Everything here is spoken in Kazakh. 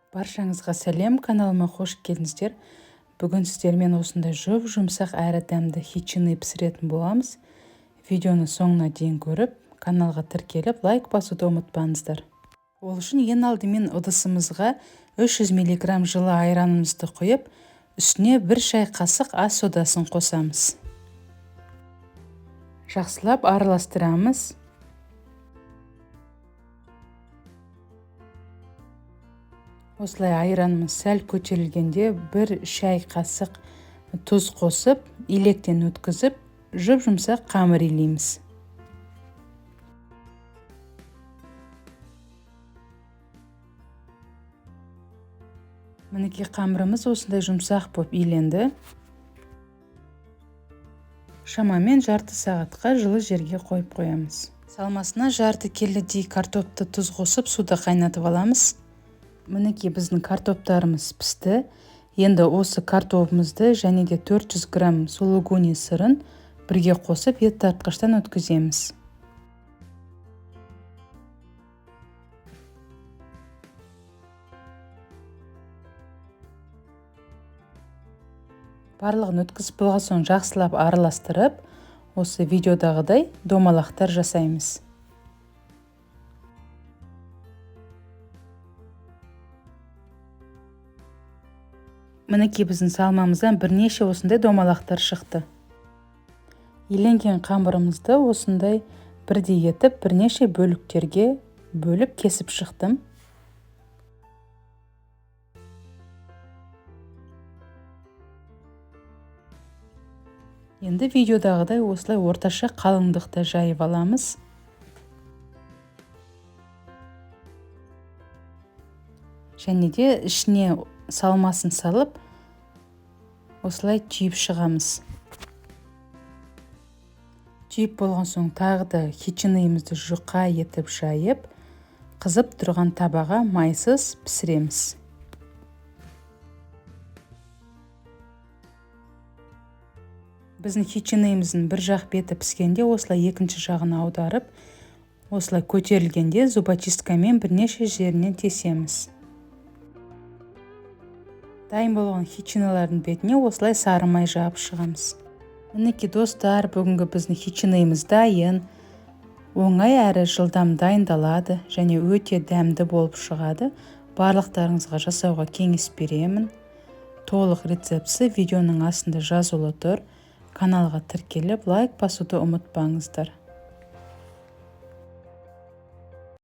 Баршаңызға сәлем, каналыма қош келдіңіздер. Бүгін сіздермен осындай жұп-жұмсақ әрі дәмді хичины пісіретін боламыз. Видеоны соңына дейін көріп, каналға тіркеліп, лайк басуды ұмытпаңыздар. Ол үшін ең алдымен ыдысымызға 300 мг жылы айранымызды құйып, үстіне 1 шай қасық ас содасын қосамыз. Жақсылап араластырамыз. Осылай айранымыз сәл көтерілгенде 1 шай қасық тұз қосып, илектен өткізіп, жұп-жұмсақ қамыр илейміз. Мінекей қамырымыз осындай жұмсақ боп иленді. Шамамен жарты сағатқа жылы жерге қойып қоямыз. Салмасына жарты келідей картопты тұз қосып суда қайнатып аламыз. Мінекей біздің картоптарымыз пісті. Енді осы картобымызды және де 400 грамм сулугуни сырын бірге қосып ет тартқыштан өткіземіз. Барлығын өткізіп болған соң жақсылап араластырып, осы видеодағыдай домалақтар жасаймыз. Мінекей біздің салмамыздан бірнеше осындай домалақтар шықты. Иленген қамырымызды осындай бірдей етіп, бірнеше бөліктерге бөліп кесіп шықтым. Енді видеодағыдай осылай орташа қалыңдықта жайып аламыз. Және де ішіне салмасын салып, осылай түйіп шығамыз. Түйіп болған соң тағы да хичинымызды жұқа етіп жайып, қызып тұрған табаға майсыз пісіреміз. Біздің хичинымыздың бір жақ беті піскенде осылай екінші жағын аударып, осылай көтерілгенде зубочисткамен бірнеше жерінен тесеміз. Дайын болған хичиналардың бетіне осылай сары май жағып шығамыз. Мінекей достар, бүгінгі біздің хичинымыз дайын. Оңай әрі жылдам дайындалады және өте дәмді болып шығады. Барлықтарыңызға жасауға кеңес беремін. Толық рецептісі видеоның астында жазулы тұр. Каналға тіркеліп, лайк басуды ұмытпаңыздар.